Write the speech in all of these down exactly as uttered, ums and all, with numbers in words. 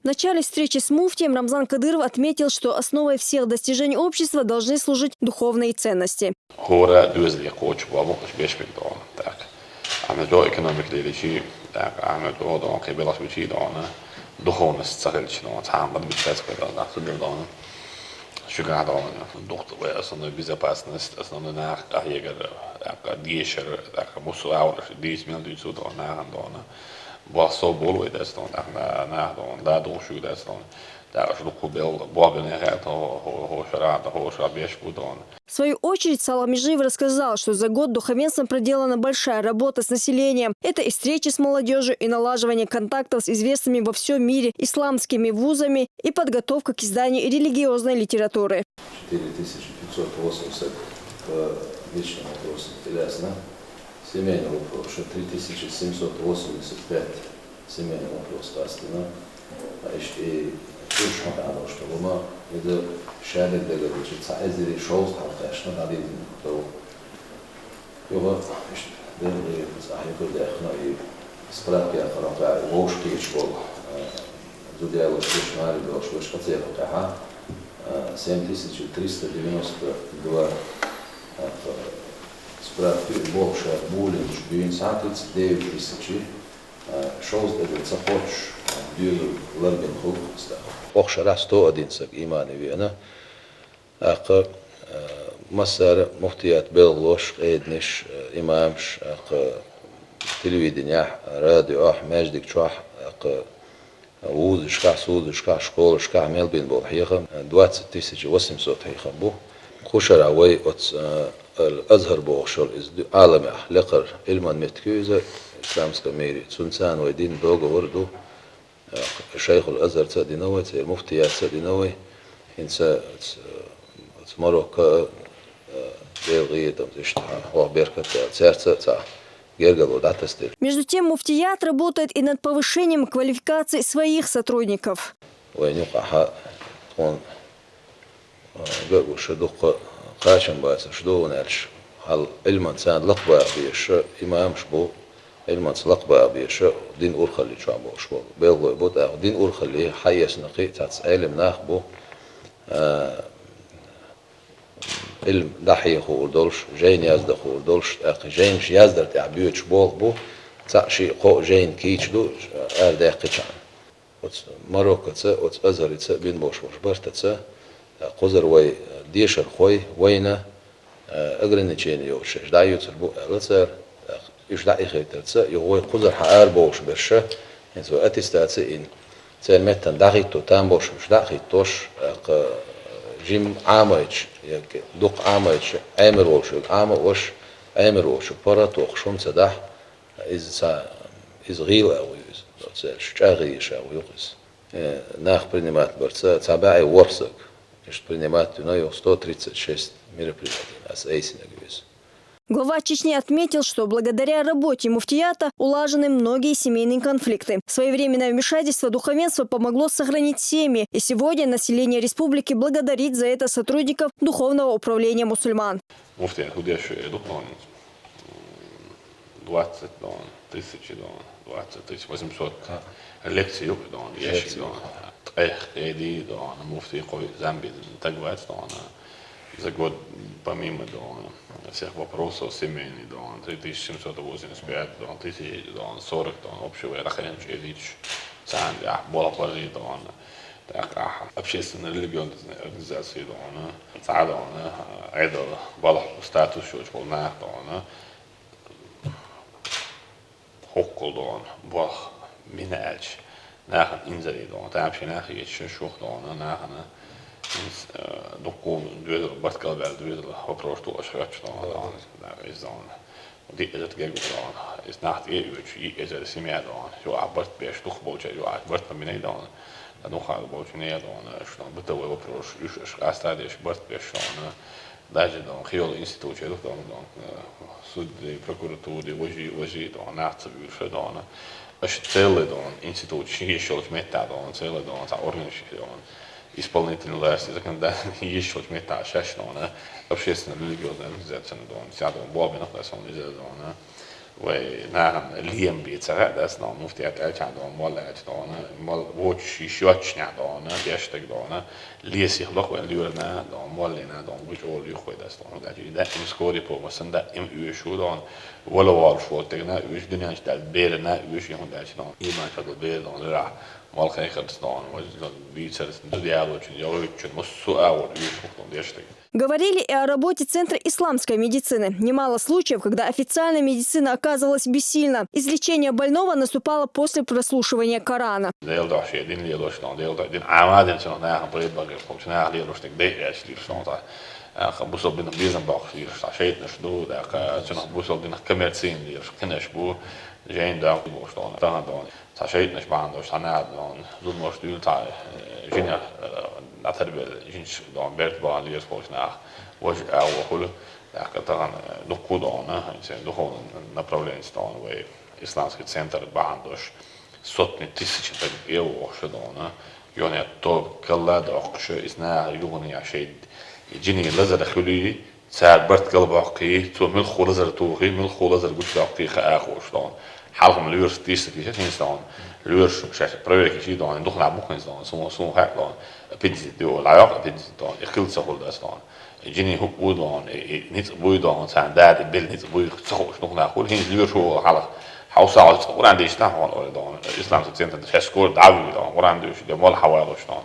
В начале встречи с муфтием Рамзан Кадыров отметил, что основой всех достижений общества должны служить духовные ценности. ХӀора доьзале кхочуш бола боккхача бешпиг дона. Так. Ахьа мел чӀоагӀа экономика лелийчи, так, ахьа мел чӀоагӀа дона, кхин белхаш бичи дона, духовность ца хилча дона, цхьа хӀама битац кхин дона, цу дела дона. Шуьгахь дона, духта вай основной безопасность, основной нах къахьегар, так, дешар, так, мусу авраш, дийс мел дуьйцу дона, нахана дона. Бохсо болу вай дац дона, так, на-, нах дона, да, духу шуьга дац дона. Так, уж дукха бел, бохбенехь, хӀо-, хӀо-, хӀо шарахь, хӀо шарахь беш бу дона. В свою очередь, Салах Межиев рассказал, что за год духовенством проделана большая работа с населением. Это и встречи с молодежью, и налаживание контактов с известными во всем мире исламскими вузами, и подготовка к изданию религиозной литературы. Четыре тысячи пятьсот восемьдесят по личным вопросам, интересно. Семейный вопрос, что три тысячи семьсот восемьдесят пять семейный вопрос, естественно. А иштта и чуьш хьо дӀадош долу ма, иза шадерг дагадича, цхьа эзари шовзткъа хьалкхаьчна дӀадийзина долу. Юха, иштта, дерригаш ахьа юкъа даьхна и справка яхархьа, вовшахкхеташ болу, а, зуда ялош, вешан маре долуш, вешан къа церан тӀехьа, а, семь тысяч триста девяносто два, а, справка и болх ша булинчу дуьйна схьа тридцать девять тысяч, а, шовзткъа эзар ца кхоччуш, а, доьзал ларбина хуьлу стаг. Оху шарахь сто один саг имане веана. ТӀаккха, а, массара а муфтият белхалош, къеданаш, а, имамаш, тӀаккха телевиденехь, радиохь, маьждиг чохь, тӀаккха вузашкахь, судашкахь, школашкахь мел бина болу хьехам, двадцать тысяч восемьсот хьехам бу. Кху шарахь вай оцу, а, Ал-Азхар бохуш йолу иза ду-, Ӏаламехь лекхара Ӏилман меттиг ю иза, исламском мире. Цунца вай дина договор ду. Шайхул Азхарца а дина вай, церан муфтиятца а дина вай. ХӀинца оцу, оцу Марокко а, Делан гӀедам, иштта, хьох беркат а, цаьрца а цхьа гергарло дӀатасдира. Между тем, муфтият работает и над повышением квалификации своих сотрудников. Вайн юкъахь тхуна, а, ган а гуш, дуккха кхачам бацарш ду, хӀунда аьлча хьал Ӏилманца лакхабаха безаш имамаш бу, Ӏилманца лакхабаха безаш дин урхаллин чохь болуш болу белхалой бу, тӀаккха дин урхалле хьаэцна кхин а цхьацца Ӏелам нах бу, а, Ӏилма дӀахьеха хуур долуш, жайна яздан хуур долуш, тӀаккха жайнаш яздар тӀехь боьдуш болх бу, цхьаъ, шиъ, кхоъ жайна кийча ду арадаьккхича. Оцу Мароккоца, оцу Азхарица бина болуш болуш бартаца, кхузара вай дешархой вайна, а, ограничени йоцуш шаьш дӀаоьцур бу аьлла цара, тӀаккха уьш дӀаихийтарца, юха вай кхузара хьан арабовлуш берш, хӀинца вай аттестаци йина, церан меттана дӀахӀитто там болуш уьш дӀа а хӀиттош, тӀаккха жимма Ӏамайча, я дукха Ӏамайча, Ӏемар волуш верг Ӏама а веш, Ӏемар волчу паргӀато хӀума ца дахь, иза ца, иза гӀийла агӀо ю иза, цаьрша чӀагӀъеш агӀо ю иза. Э, нах принимать барца, цхьа бӀе ворхӀ саг, иштта принимать йина, юха сто тридцать шесть мероприятий ас айсинарг ю иза. Глава Чечни отметил, что благодаря работе муфтията улажены многие семейные конфликты. Своевременное вмешательство духовенства помогло сохранить семьи, и сегодня население республики благодарит за это сотрудников Духовного управления мусульман. Муфтият хӀу деш ду, двадцать дона, тысячи дона, двадцать тысяч восемьсот лекций ю дона, еши дона. Ткъех кхеди дона, муфти кхой замби таг вац дона. За год помимо дона всех вопросов семейный дона, три тысячи семьсот восемьдесят пять дона, тысячи дона, сорок дона, общий вай рахенч эдич, цан я, бола бажи дона. Так, общественно-религиозные организации дона, цхьа дона, айдал балахь статус шоч болу нах дона. ХӀоккхул дона, бох, мина аьлча, нахана инзаре дона, тамашийна нах ечу шух дона, нахана инс-, э, дуккху доьзал, барт галбаьлла доьзал, вопрос ту аша хьоьттуш дона, дона, да, из дона. Диъ эзар герга дона, из нах тӀе а оьцуш, йиъ эзар семья дона, ю а барт беш, дух болча, ю а барт ма минай дона, да, духа болча не дона, аш дона, бытовой вопрос, уьш аш къастадеш, барт беш дона, даже дона, хиола институт, дона, дона, э, суд, прокуратура, вожи, вожи дона, нах ца буьрша дона, аш целый дона, институт, ши еш йолча метта дона, целый дона, ца органиш дона, исполнительная власть, законодательная, еш йолча метта шаш дона, общественно-религиозная организация дона, ца дона, бобина, ца дона, Вай нахана лем бе ца хаьа дац, но муфтият аьлча дона, молла аьлча дона, мол вочу шиш йоцчу нехь дона, деш стаг дона, лесих лохвен лоьрна дона, моллина дона, гучу олу юххой дац дона, хӀунда аьлча даим скорый помощь сан, даим уьш ву дона, вала волуш волу тегна уьш, дуьненчу даьлла берана уьш, хӀунда аьлча дона, иман чадо бер дона, рахь, мол хехарц дона, вай бийцарц, ду ялочун, йогӀуьйтчун, массо а агӀор уьш ву дона, деш стаг. Говорили и о работе Центра исламской медицины. Немало случаев, когда официальная медицина оказывалась бессильна. Излечение больного наступало после прослушивания Корана. Дела дуьхьа шен дин лелош дона, Дела дуьхьа дин Ӏама дина цунах нахана пайда багарш болчу наха лелош дерг дайъаьлча лелош дона цхьа. Аха, бусалба динах безам боккхуш лелош цхьа шайтӀанаш ду, тӀаккха цунах бусалба динах коммерцийна лелош кхинаш бу, жайна даккха болуш дона, тахана дона. Цхьа шайтӀанаш бахьана долуш, цхьа наха дона, зуламаш дуьйла цхьа, э, жинех, э, дӀатарбелла, жинаш дона, берт бахьана лелаш болчу наха, важа агӀо хуьлу, тӀаккха тахана, э, дуккха а дона, хӀинца духовный направленица дона, вай исламский центр бахьана долуш, сотни тысячи стаг эвохуш дона, юьхьанца тоба калла а доккхуш, иза наха юханехьа шайн жинийн лазар хуьлий, цара барт галбоккхий, цо муьлхха лазар тухий, муьлхха лазар гучудоккхий хаа хууш дона. Хьалха-м лоьраш тийша ца тийша, хӀинца дона. Лоьраш шаьш проверка йичий дона, духнахь бу хӀинца дона, суна, суна хаьа дона, аппендицит ду, лайокх аппендицит дона, и хила ца хуьлу дац дона. Жинийн хӀуъ буй дона, и, и ницкъ буй дона, царна дада белла ницкъ буй ца хууш духнахь хуьлу, хӀинца лоьраш ву хьалха. Хьовса Ӏаш цкъа Къуръан дийшина хьуна, ой дона, исламский центр шаьш скоро дӀавуьйла дона, Къуръан дуьйш, де молла хьавалуш дона.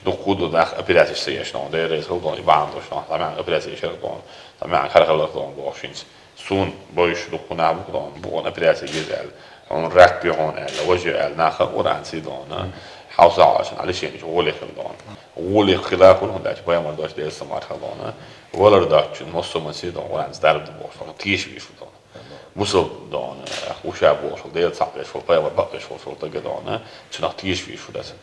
Дуккха а ду нах операцеш ца еш дона, дера реза хила дона, и бахьана долуш дона, цхьа маьӀна операци ешарх дона, цхьа маьӀна хьархаларх дона бохуш хӀинца. Суна бойуш дуккха нах бу дона, бу хьуна операци еза аьлла, хьуна рак ю хьуна аьлла, важа ю аьлла, наха Къуръан ций дона, хьовса Ӏаш лечени гӀоле хила дона. ГӀоле хила хуьлу, хӀунда аьлча пайхамар дош Делан салам-маршалла хила дона, валар доцчун массо а маций дона, Къуръан цӀа дарба ду бохуш дона, теша веш ву дона. Бусалба дона, гӀуша бохуш волу, Дела цхьаъ веш волу, пайхамар бакъвеш волу, волу дага дона, цунах теша веш ву дац.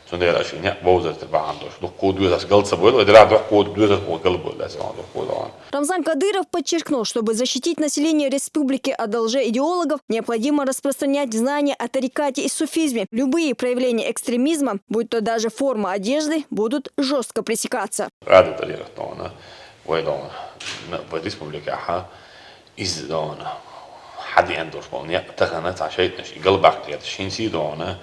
Цундела аша некъ бовзар тера бахьана долуш, дуккха а доьзалш гал ца бойла, вай делахь дуккха а доьзалш гал бойла, дац дона, дуккха а дона. Рамзан Кадыров подчеркнул, чтобы защитить население республики от лжеидеологов, необходимо распространять знания о тарикате и суфизме. Любые проявления экстремизма, будь то даже форма одежды, будут жёстко пресекаться. Къадир тӀарикъат дона, вай дона, вай республикахь, иза дона, хьадеана долуш болу некъ тахана цхьа шайтӀанаш и галбаккха гӀерташ, хӀинций дона,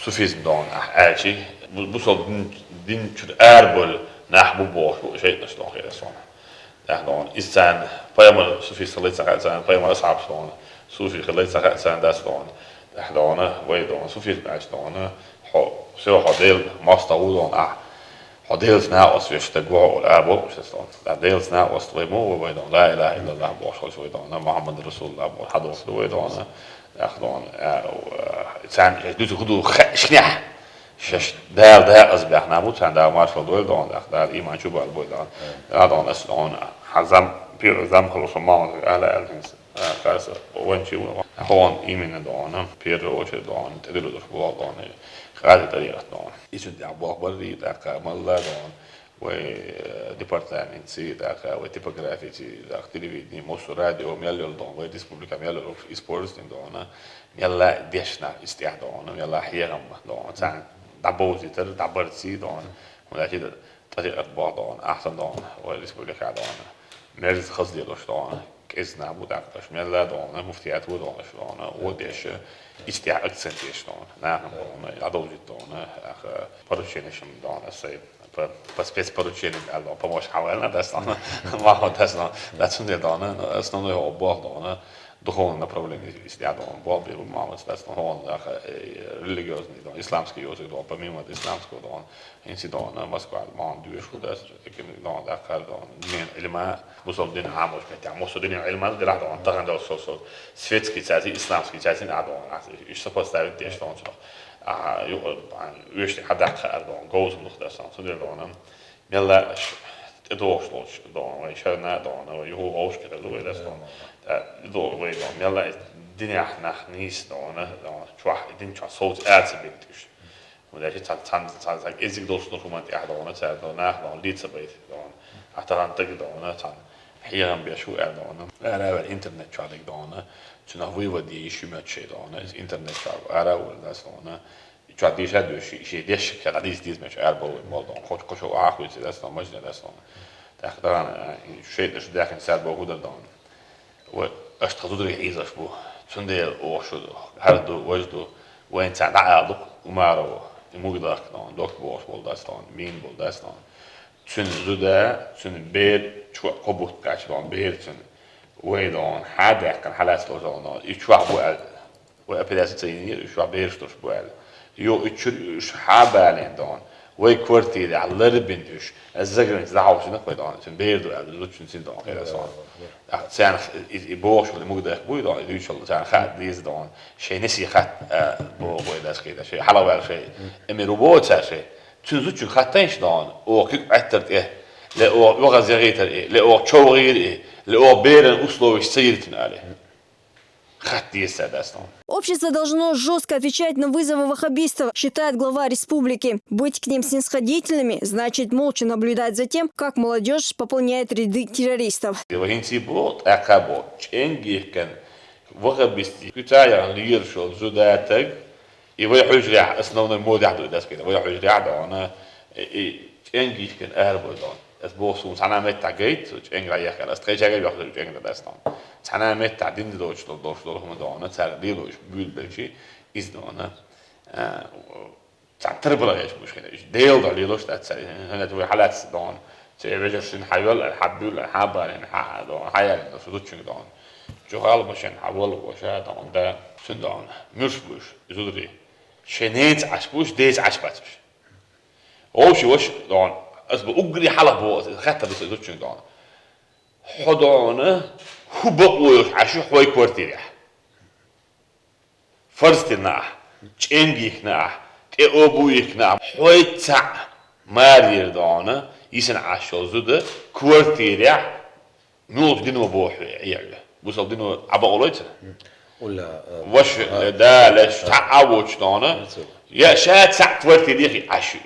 суфизм дона, ахь аьлчи, бу-, бусалба дин, дин чуьра арабевлла нах бу бохуш бу шайтӀанаш дона хир ас дона. Нах дона, иза царна пайхамар суфист хилла ца хаьа царна, пайхамар асхьабаш дона, суфи хилла ца хаьа царна, дац дона. Нах дона, вай дона, суфизм аьлча дона, хьо, всё, хьо Делан мостагӀа ву дона ахь. Хьо Делаца накъост веш стаг ву хьо, ара бохуш ас дона. Ткъа Делаца накъост вай ма ву вай дона, ла илаха иллаллах бохуш хилча вай дона, Мухьаммад расулуллах бохуш хьадохуш ду вай дона. Нах дона, а, а, царна шаьш дуьйцург хӀун ду хаьа шинехь. Шаьш Дала дакъаза баьхна бу, царна Дала маршалла дойла дона, нах Дала иман чу бала бойла дона. Нах дона, ас дона, хьан зам, первый зам халуш ма ван, ахьла аьлла хӀинца. А, хаса, ванчи ву, хьуна именно дона, первый очередь дона, тӀедиллуш боху дона, къадир тӀарикъат дона. И цуьнан тӀехь боху баррий, тӀаккха малла дона, вай, э, департаментций, тӀаккха вай типографиций, тӀаккха телевидение, массо радио мел йолу дона, вай республика мел йолу использование дона, мелла дешна иза тӀехь дона, мелла хьехам дона, царна дӀабовзийтар, дӀабарций дона, хӀунда аьлча ТӀарикъат боху дона, ахьа сан дона, вай республика дона. Мерза хаза лелош дона, кӀезиг нах бу тӀаккха аша мелла дона, муфтият ву дона аша дона, вон деш, иза тӀехь акцент еш дона. Нахана дона, дӀадовзийта дона, аха, порученеш дона, сай, по, по спецпоручению аьлла дона, помощь хьаваьлла, дац дона, махо дац дона, дац хӀунда дона, основной хьо боху дона, духовный направление иза тӀехь дона, боху бе, мамас дац дона, хьона, аха, э, религиозный дона, исламский йозаг дона, помимо от исламского дона, ХӀинца дона Москва ма дуьйш хӀу дац, дона даккхар дона. Динан Ӏилма, бусалба дин Ӏамош меттехь. Муса динан Ӏилма делахь дона, тахана дона со, со светский цаьци, исламский цаьци а дона. Уьш сопоставить деш дона цунах. А, ю-, а, уьш хьадаккха ар дона, говза лух дац дона. Цундела дона, мелла аш тӀедогӀуш лоцуш дона, вай шарна дона, вай юху вовшки хезу вай дац дона. Та, дона вай дона, мелла динехь нах нийса дона, дона, чохь, дин чохь совца аьлла ца бегтуьш. ХӀунда аьлча цхьа, цхьа, цхьа, цхьа кӀезиг долуш хӀуманна тӀехь дона, цара дона, нах дона, лийца байта дона. Ахьа тахана таг дона, цхьана хьехам беш ву аьлла дона. Ара а ваьлла интернет чохь дерг дона. Цунах вывод е йиш ю моьтту шайн дона. Иза интернет чохь ара а ваьлла дац дона. Чохь дийша а доьшу, шен дешшик ша дӀадийца деза моьтту ара бовла болу дона. Кхо, кхо шо ахьа хуьйций дац дона, мажне дац дона. ТӀаккха тахана, а, шайтӀанаш даьхкина цара боху дар дона. Вай, аша тхан зударий хьийзаш бу. Цундела оха шу ду, хӀара ду, важа ду, вайна цхьа дӀаала ду-кх Умарова, и Мугдахка дон, докка бохуш болу дац дон, мийна болу дац дон. Цуьнан зуда, цуьнан бер, чу кхо бутт кхаьчна дон, бер цуьнан. Вай дон, хьа даьккхина, хьа лаьцна лоза дон, и чохь бу аьлла. Вай апелляци ца йинера, уьш чохь бераш долуш бу аьлла. Йо, и чуьра уьш хьа балийна дон. Вай квартирехь ларбина уьш, заграница дӀахьовсийна-кх вай дон, цуьнан бер ду аьлла, зудчуьнца дон, хӀара сон. Царна и, и бохуш болу Мугдахка буй дон, и дуьйцуш волу, царна хаа деза дон. Шайн несий хатта, а, боху вай дас кхийда, шайн хьалаваьлла шайн. Эмир ву боху цара шайн. Цуьнан зудчуьнга хаттайша дон, оха куьг Ӏеттар тӀе, ле оха оьгӀаз ягӀийтар и, ле оха чов гӀийра и, ле оха беран условиш ца йира цуьнан аьлла. Хатта деза цара дас дон. Общество должно жёстко отвечать на вызовы ваххабистов, считает глава республики. Быть к ним снисходительными значит молча наблюдать за тем, как молодёжь пополняет ряды террористов. Вай хӀинца боху, тӀаккха боху, чӀенга йихкина ваххабистийн куьцахь яхана лелаш волу зуда, таг, и вай хьуьжарехь основной модехь ду и дас кхийда, вай хьуьжарехь дон, и, и чӀенга йихкина арабой дон. Ас боху, суна цхьана меттехь гайта, со чӀенга дӀаехкина, ас тхайчаьрга а йохкур чӀенга дӀадац дон. Цхьана меттехь динна доцуш долу, долуш долу хӀума дон, цара лелош буьйлабелчи, иза дон, а, цхьа тарбала гӀерташ буш хилла, уьш Делан дуьхьа лелош дац цара, хӀунда аьлча вай хьалаьцна дон, церан вежаршна хьайоьллу, хьабуьйллу, хьабалийна, хьа дон, хьаяьллина со зудчуьнга дон. Чухула машен хьавалла, ваша дон, да, цуьнан дон, муьлш буш, зударий. Шайн ненаца Ӏаш буш, деца Ӏаш бац уьш. Вовши ваша дон, ас бу уггаре хьалха боху, ас хаттар ду сан зудчуьнга дон. Хьо дон, хӀун бакъо йолуш Ӏаш ю хьой квартирехь? Фарз тина ахь, чӀенга йихкина ахь, тӀе обу йихкина ахь, хьой цхьаъ марера дон, йисина Ӏаш йолу зуда квартирехь муьлхачу дино боху хьоьга, Ӏехьа. Бусалба дино Ӏа бакъо лой цара? Улла, а, ваша, а, да, леш, а, цхьа а воцуш дон, а, я ша цхьаъ квартире хи Ӏаш ю.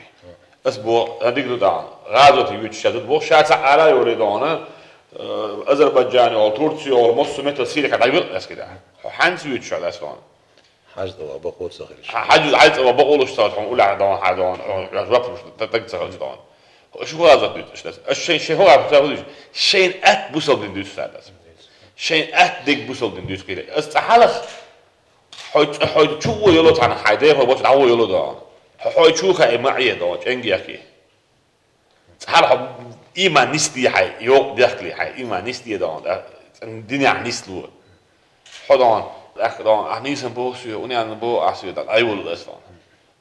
Ас боху, сан дика ду дон, гӀазоте юьйцуш ша зуда боху, ша цхьаъ ара а йолий дон, а, Азербайджан йолу, Турция йолу, массо а меттала Сирика дӀавилла ас кхидӀа. Хьо хьаьнца вуьйцуш ша дас дон? Хьаьж цӀа ван бакъо ца хилча. Хьа-, хьаьж, хьаьж цӀа ван бакъо луш ца хилча, хьуна уллехь дон, хьан дон, хьуна жоп луш, т-, таг ца хилча дон. Шу гӀазот дуьйцу аш дас. Аш шайн, шайн хӀора ца хилча, шайн атта бусалба дин дуьйцу сан дас. Шайн атта дерг бусалба дин дуьйцу кхийра. Ас цкъа хьалха, хьой ц-, хьой чу вон йоло цхьана, хьайн дехо бочу дӀавон йоло дон. Хьо хьой чу хаий ма Ӏе дон, чӀенга яхкий. Цхьана хьо иман нисде хьайн, йокъа дехкале хьайн, иман нисде дон, да, динехь нисло. Хьо дон, тӀаккха дон, ахь нийсан боху соьга, уненна боху ахь соьга, дӀайолла ас дон.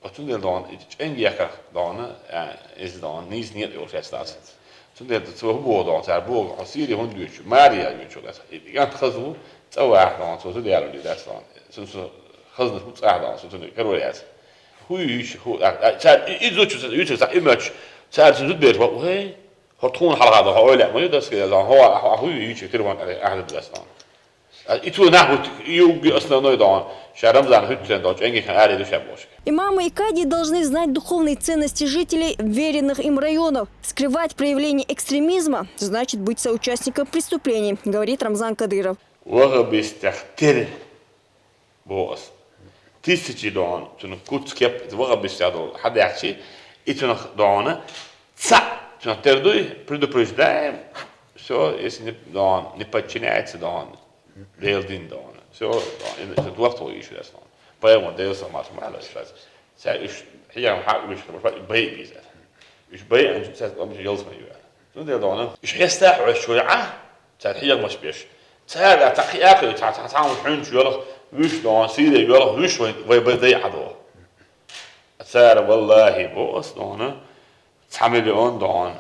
Оцундела дон, и чӀенга яхкарх дон, а, иза дон, нийса некъ йолуш эцна ас. Цундела цо хӀун боху дон, цара боху, хьо Сири хӀунда дуьйцу, маре а дуьйцу ас. И кӀант хаза ву, цӀа ваха дон, цо зуда ялале дац дон. Цунна со хазнаш бу цӀахь дон, со цунна карор яц. ХӀун ю йиш, хӀун, а, а, цара и, и зудчу, ца, юьйцург цхьа и моьттуш, цара цуьнан зудабераш бакъ, хӀей, хӀара тхуна хьалха дон, хьо ойла а ма ю дас кхидӀа дон, хӀо, а, хӀо, а хӀун ю йиш, телефон тӀера ахьа дац дон. А, и цо нах бу, и югги основной дон, ша Рамзан хӀуьттуьран дон, чӀенга яхкина аре ду ша бохуш. Имамы и кади должны знать духовные ценности жителей веренных им районов. Скрывать проявление экстремизма значит быть соучастником преступлений, говорит Рамзан Кадыров. Ваххабистех тера боху ас. Тысячи дон, цуьнан куц кеп, иза ваххабистех долу хьан даьхчи, и цуьнах дон, цхьаъ, цуьнах тера дуй, предупреждаем, всё, если не, дон, не подчиняется, дон, Делан дин дон. Всё, дон, и, и, дохтур йиш вес дон. Пайхамар Делан салам-маршалла ма аьлла ас. Цаьрга уьш хьехам хьа уьш, уьш байа беза. Уьш байа, цаьрга омча ялсмай ю. Цундела дон, уьш хьеста хьоьжуш вай Ӏа, цаьрга хьехамаш беш. Цаьрга цхьа кхиа а кхуьй, цхьа, цхьа, цхьа хӀума хьуьнчу йолах, вуьш дон, Сири йолах, вуьш вай, вай бай дай Ӏа дон. Цара, валлахӀи, бо ас дон, цхьа миллион дон.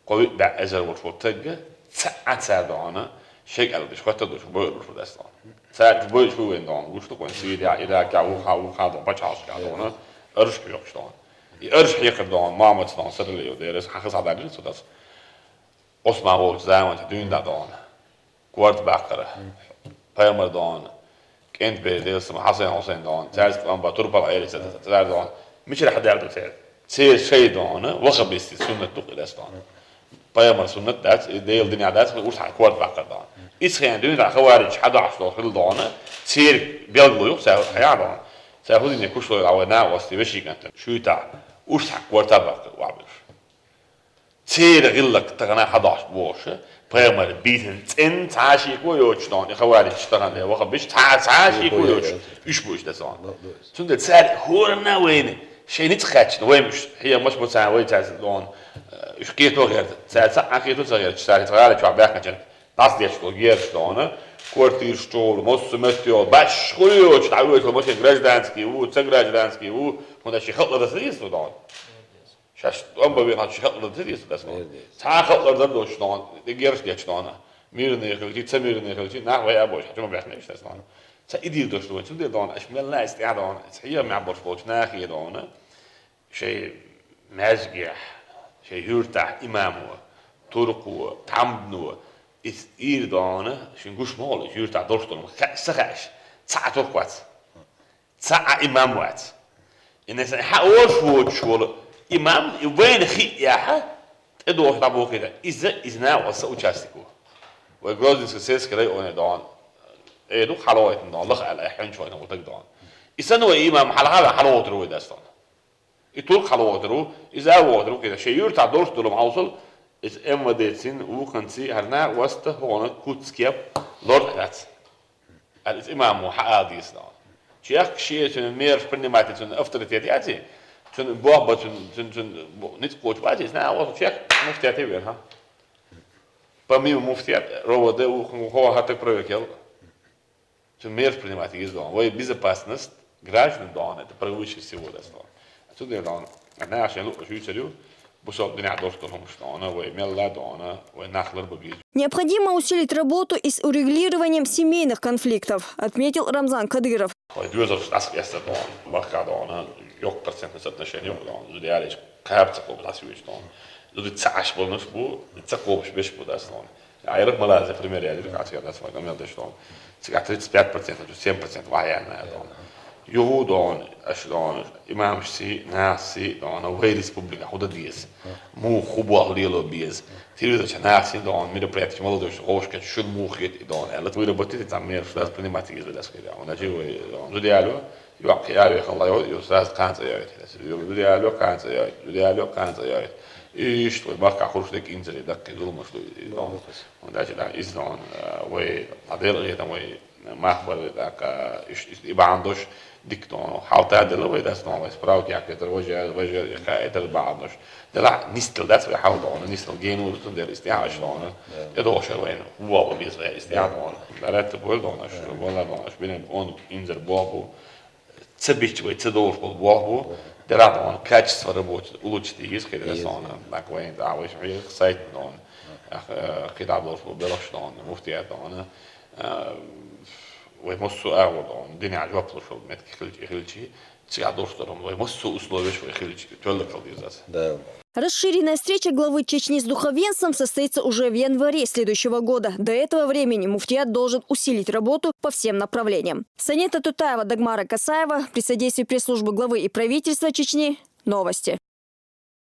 Кхо виъ бӀе эзар волуш волу тагга, цхьа а цара дон, шайн кӀел деш, хӀотта долуш, бойур долуш ву дас дон. Цара бойуш ву вайн дон, гуш ду вайн Сирия, Иракя, вуха, вуха дон, пачхьалкхашка дон, арш хьоькхуш дон. И арш хьекхар дон, Мамаца дон, саррале йо дерас, хьан хаза хьадаьллина со дас. Осман волчу заманчу дуьйна дон. Корта баккхара. Пайхамар дон, кӀентан бер Делан салам, Хьасен, Хьусен дон, цаьрца тӀом бан, турпал Ӏелица, цара дон. Мичара хьадаьлла ду церан? Церан шайн дон, ваххабистийн суннат ду-кх и дас дон. Пайхамар суннат дац, и Делан динехь дац, уьш хьан корта баккхар дон. Ицхьен дуьйна хаварича хьадохьуш долу хилла дон, церан билгало ю-кх цара хьан дон. Цара хӀун дина кушлой а вай накъостий вешин кӀантана. Шуьйтахь, уьш хьан корта баккхар вахьабуьлуш. Церан гӀиллакх тахана хьадош боша, пайхамар бийсан цӀен цхьа шеко йоцуш дона, и хаварич тахана ваха биш, цхьа, цхьа шеко йоцуш, уьш бу уьш дацана. Цундела цаьрга хӀоранна вайна, шайн ницкъ хаьчна, вай муш, хьемаш бу царна, вай царца дона, уьш кхето гӀерта, царца а кхето ца гӀерташ, царца гӀала чохь баьхначан, дӀасадеш долу гераш дона, квартираш чухула, массо а меттехула, баш хуьлу йоцуш, дӀавоьшула машин гражданский ву, ца гражданский ву, хӀунда ши халкъ ца деза дона. Шаьш тӀом бан вехьа ши халкъ ца деза дас дона. Цхьа халкъ дар дош дона, де гераш деш дона. Мирный хилчи, ца мирный хилчи, нах вай а бош, хьачу ма бехнеш дас дона. Ца идир дош дона, цундела дона, аш мел лайс тӀе дона, ца хьемехь бош болчу нахе дона. Шайн маьжгехь, шайн юьртахь имамо, туркхо, тхьамдано, иза ир дона, шин гуш ма гӀолу, юьртахь долуш долу, ха-, са хаьаш, цхьа а туркх вац, цхьа а имам вац. Инна сан хьан ош воцуш волу имам, и вайна хиъ яхьа, тӀедогӀуш дӀабохийта. Иза, иза нагӀа са участнико. Вай Грозненский сельский районе дона, э, ду хьалойтан дона, лаха аьлла, хьуьнчу вайна гӀутаг дона. И санна вай имам хьалха вай хьалгӀотар вай дас дона. И туркх хьалгӀотар ву, иза а вогӀотар ву кхидӀа. Шен юьртахь долуш долу хьовсал, иза М В Д-цин, вукханций, хӀара накъост хӀокхуьнан куц-кеп лор а дац. Аьлла, иза имамо хьаала дийцина. Чехка шен цуьнан мераш принимать, цуьнан авторитет яций, цуьнан бохба, цуьнан, цуьнан, цуьнан бо-, ницкъ кхочуш баций, иза накъост чехка муфтият а вер, хьа? Помимо муфтият, Р В Д, вукхун хӀо хӀара таг проверка ял. Цу меропринимать еза дона. Вай безопасность граждан дона, это превыше всего дас дона. Цундела дона, наха шайн луъу шуьйцар ю, бусалба динехь долуш долу хӀумаш дона, вай мелла дона, вай нах лар бан беза. Необходимо усилить работу и с урегулированием семейных конфликтов, отметил Рамзан Кадыров. Вай доьзалш дӀасакъаьста дона, махка дона, йоккха процентное соотношение ю дона, зуда ялийча, кхаба ца кхобуш дӀасавуьйцу дона. Зуда ца Ӏаш болнаш бу, ца кхобуш беш бу дас дона. Айрах ма лаза, пример яьлла, как я дас вай гамел деш дона. Цигахь тридцать пять процентов, семь процентов вахьяна дона. Юху дона, аш дона, имамаш си, нах си дона, вай республика худа деза. Муха ху бох лело беза. Телевизор ча нах си дона, мероприятие молодежь, гӀошка шун муха хет и дона. Аьлла, выработать там меры, что принимать из дас кида. Он даже вай дона. Зуда яло, юаккхи аве халла йо, ю сразу кханца йойту. Зуда яло, кханца йойту. Зуда яло, кханца йойту. Иштта вай махка хурш дек инзаре даккхи зуламаш ду и дона. Даже да, иза дона, вай, а дела гӀетам вай, мах бар вай, тӀаккха, иш, иш, и бахьана дош, дика дона. Хьалта дела вай дас дона, вай справки яхкетар, важа, важа, яха, этар бахьана дош. Дела нистал дац вай хьал дона, нистал гену ду, дела истяхаш дона. Я дошар вайна, вова беза вай истяха дона. Дарат бой дона, ш-, вала дона, ш-, бинем он инзар боху. Ца бича вай, ца долуш болу боху бу. Дела дона, качество работы улучшить еза хир дас дона. Так вайна да, вай шуьйра сайт дона. Ах, э, кхидӀа долуш болу белхаш дона, муфтият дона. Э, вай массо а агӀор дона, динехь жоп луш болу метки хилчи, хилчи, цигахь долуш долу, вай массо а условияш вай хилчи, тоьлла кал деза аса. Да. Расширенная встреча главы Чечни с духовенством состоится уже в январе следующего года. До этого времени муфтият должен усилить работу по всем направлениям. Санета Тутаева, Дагмара Касаева, при содействии пресс-службы главы и правительства Чечни. Новости.